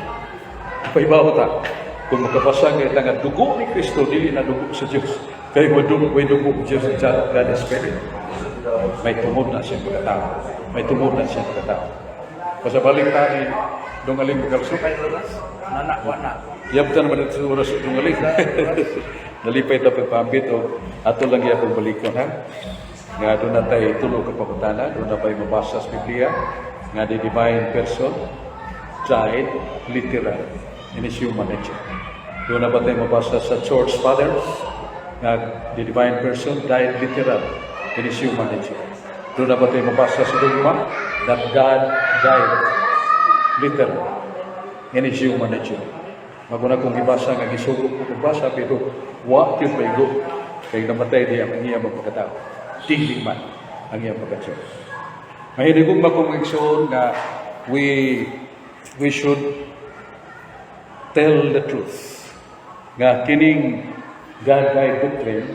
Paibaw ta, kung makabasa nga nga dugo ni Kristo, dili na dugo sa Diyos. Kay wa dugo Diyos sa God is Spirit. May tungod na siyang pagkatao. May tungod na siyang pagkatao. Basta balik ta ni Dungaling Bukalso. Nana, wala. Yabta naman ito sa oras, Dungaling. Nalipay ta pagpambit o ato lang gyapon balikon, ha. Nga duna tay tulo ka pangutana, duna bay mabasa sa Biblia nga the divine person died literal in his human nature? Duna ba tay mabasa sa Church Fathers nga the divine person died literal in his human nature? Duna ba tay mabasa sa dogma that God died literal in his human nature? Maguna kung gibasa nga gisugo ko pagbasa, pero wa gyud maigo kay namatay di ang iyang pagkatao. Dili man ang iyang pagka-Diyos. Mahinigugma kong igsoon nga we should tell the truth nga kining God died doctrine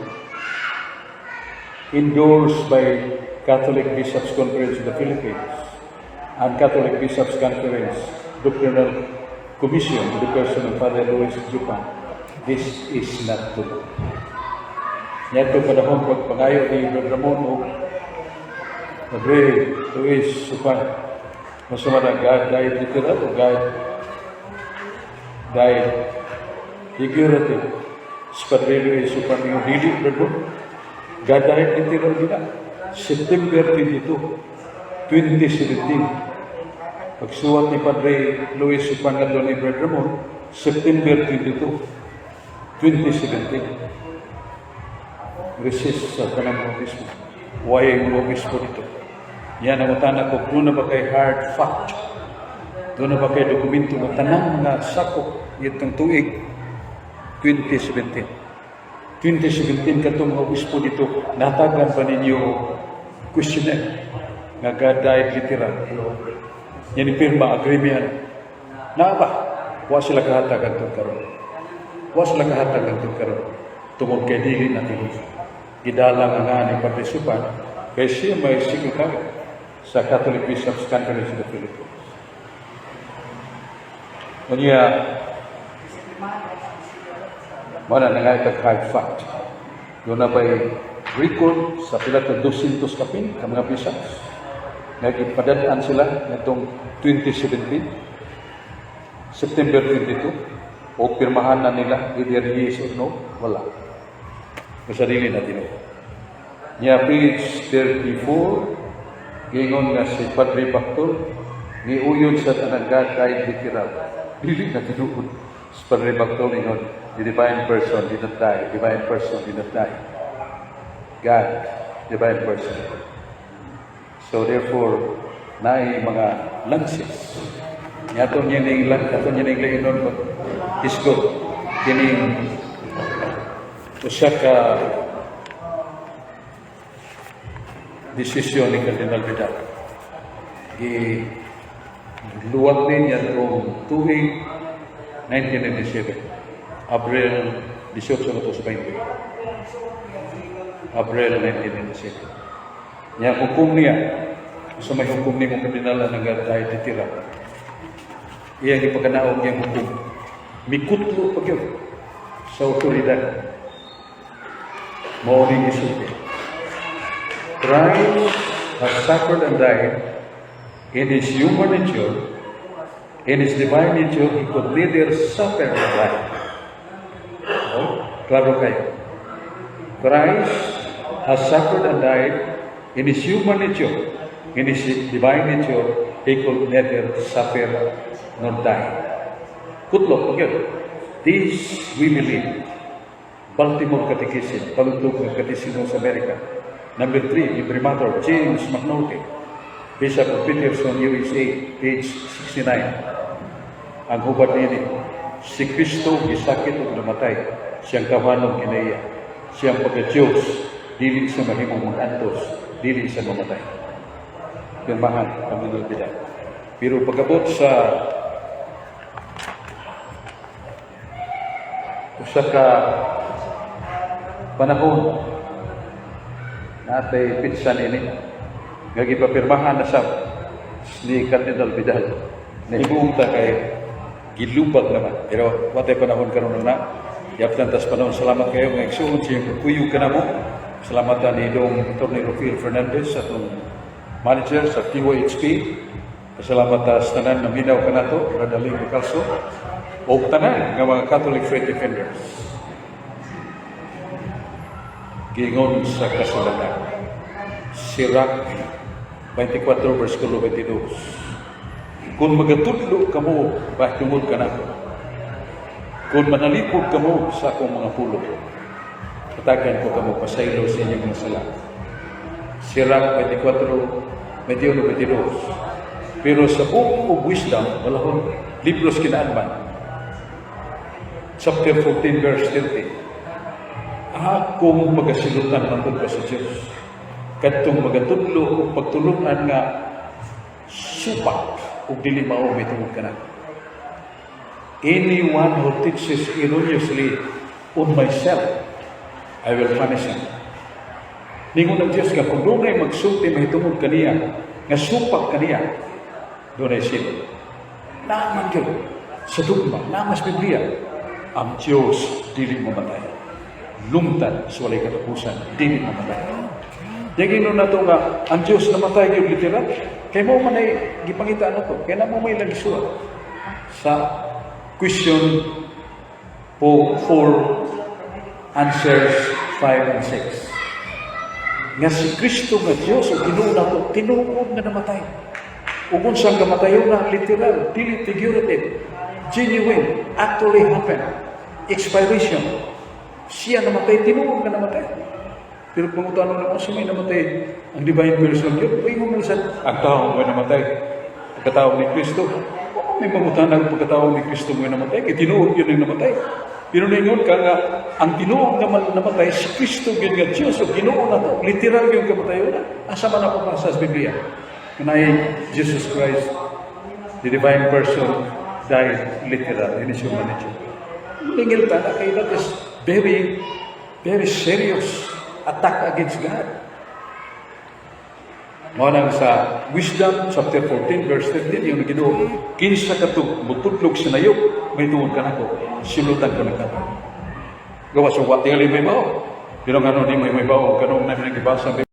endorsed by Catholic Bishops Conference of the Philippines and Catholic Bishops Conference Doctrinal Commission to the person of Father Luis Jupan. This is not true. Niadto panahon pagpangayo ni Brother Ramon o Padre Luis Supan, masama na God died literal o God died figurative? Si Padre Luis Supan yung dili, brother. God died literal gina. September 22, 2017. Pagsuwat ni Padre Luis Supan ngadto ni Brother Ramon, September 22, 2017. Resist sa kanang mga obispo. Why ang mga obispo dito? Yan ang utana ko, duna ba kay hard fact? Duna ba kay dokumento nga tanang mga sakop itong tuig 2017? 2017 katong mga obispo dito, natagan ba ninyo questionnaire nga God died literal? Yan ni pirma, agreement. Naa ba? Wa sila kahatag hangtod karon. Wa sila kahatag hangtod karon. Tungod kay dili na tinuod. Gidala nga ni Padre Supan kay siya may secretary sa Catholic Bishops Conference of the Philippines. Unya, wala na nga itag hard fact. Duna ba'y record sa pila ka 200 kapin ka mga bishops nga gipadad-an sila nitong 2017 September 22 o pirmahan na nila either yes or no? Wala. Basta dili na tinuod. Nya page 34, gingon nga si Padre Bactol niuyon sa tanang God died literal. Dili na tinuod. Si Padre Bactol ingon the divine person did not die. Divine person did not die. God, divine person. So therefore, naay mga lances. Nya ato niya ning lang, ato niya ning lainon pag isgot kining usa ka desisyon ni Cardinal Vidal. Gi luwag din niya itong tuig 1997, Abril 18 na to sa 20. Abril 1997. Niya hukom niya, sa may hukom ni mong kardinal ng dahil titira. Iyang ipagkanaog niyang hukom. Mikutlo pa gyud sa otoridad. Mao ni gisulti. Christ has suffered and died in his human nature. In his divine nature, he could neither suffer nor die. Oh, klaro kayo. Christ has suffered and died in his human nature. In his divine nature, he could neither suffer nor die. Kutlo, okay. This we believe. Baltimore Catechism, Pangutog ng Katekismo sa Amerika. Number 3, Imprimatur, James McNulty, Bishop of Peterson, USA, page 69. Ang hubad nini, si Kristo gisakit ug namatay, siyang tawhanong kinaiya. Siyang pagka-Diyos, dili siya mahimong mag-antos, dili siya mamatay. Pirmahan, kami nulbida. Pero pagabot sa usa ka panahon natay pitsa nini nga gipapirmahan na sa ni Cardinal Vidal, nahimuong ta kay gilubag naman, pero watay panahon karon na yaptan tas panahon. Salamat kayo nga igsuon siya kuyog ka namo. Salamat ta ni Dong Atty. Rufil Fernandez, atong manager sa TYHP. Salamat ta sa tanan naminaw kanato, Brother Ling Calso o tanan nga mga Catholic Faith Defenders. Giingon sa kasulatan. Sirach 24 versikulo 22. Kung magatudlo kamo, tungod kanako. Kung manalipod kamo sa akong mga pulong, hatagan ko kamo pasaylo sa inyong mga sala. Sirach 24, 21, 22. Pero sa Book of Wisdom, wala ko, Libros Kinaanman, chapter 14, verse 30. Akong pagasilutan man pa sa Diyos. Kadtong magatudlo og pagtulun-an nga supak ug dili mao mahitungod kanako. Anyone who teaches erroneously on myself, I will punish him. Ningon ang Diyos nga kung dunay magsulti mahitungod kaniya, nga supak kaniya, dunay silot. Naa man gyud sa dugma, naa man sa Biblia, ang Diyos dili mamatay. Lungtad sa walay katapusan, dili mamatay. Yagin na to nga, ang Diyos namatay gyud literal. Kay mao man ay gipangita na to. Kay na mo may lang gisuwat. Sa question po 4, answers 5 and 6. Nga si Kristo nga Diyos o Ginoo nato tinuod nga namatay. Ug unsang kamatayon na literal, dili figurative, genuine, actually happened. Expiration. Siya namatay, tinuod nga namatay. Pero kung tanong na sa may namatay ang divine person yun, uy mo man sa ang tao mo namatay. Pagkatao ni Kristo. May mangutana ang pagkatao ni Kristo mo namatay. Kay tinuod yun ang namatay. Pero ningon ka nga, ang tinuod nga man namatay, si Kristo yun nga Diyos, o Ginoo na to. Literal yung kamatayon na. Asa man ako sa Biblia? Kanay Jesus Christ, the divine person, died literal in his human nature. Ningil ta na kay that is very, very serious attack against God. Mao nang sa Wisdom chapter 14 verse 13 yung Ginoo, kinsa katong mutudlog sa nayop mahitungod kanako, silutan ko ng katong. Gawas wa tingali may bao. Pero ngano di may bao kanong namin gibasa.